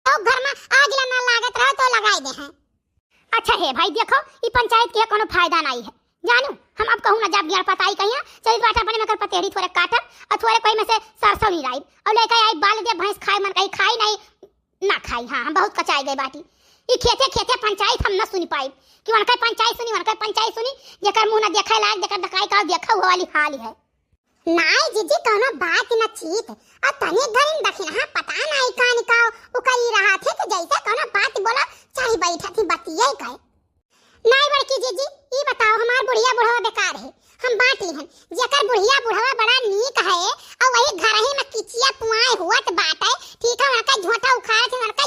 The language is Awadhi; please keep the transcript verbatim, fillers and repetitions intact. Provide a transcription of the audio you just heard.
तो घर मा आग ला ना लागत रहो तो लगाई दे हैं। अच्छा हे भाई, देखो, ई पंचायत के कौनो फायदा नाई है। जानू, हम अब कहूँ ना जाब गियाड़ पताई कहिया, चलित बाटे अपने में कर पतेरी थोरे काटब, और थोरे कोई में से सरसों निराइब, और लेके आई बाल दे भैंस खाए मन कही खाई नाई, ना खाई। हाँ, हम बहुत कचाई गए बाटी। ई खेते खेते पंचायत हम न सुनी पाई, कि उनका पंचायत सुनी, उनका पंचायत सुनी, जेकर मुँह न देखे लायक, जेकर डकाई का देखा हुआ वाली हाल है। नाई जीजी, कौनो बात न चीत। और तनी घरिन दखिनहा पता नाई कान का उकरी रहा थे कि जैसे कौनो बात बोला, चाहे बैठा थी बतिये गए। नाई बड़की जीजी, ई बताओ, हमार बुढ़िया बुढ़वा बेकार है, हम बांट लिहन। जेकर बुढ़िया बुढ़वा बड़ा नीक है, और वही घर ही में किचिया पुआए हुअत बाटे, ठीक है, उनका झोंटा उखाड़ के उनका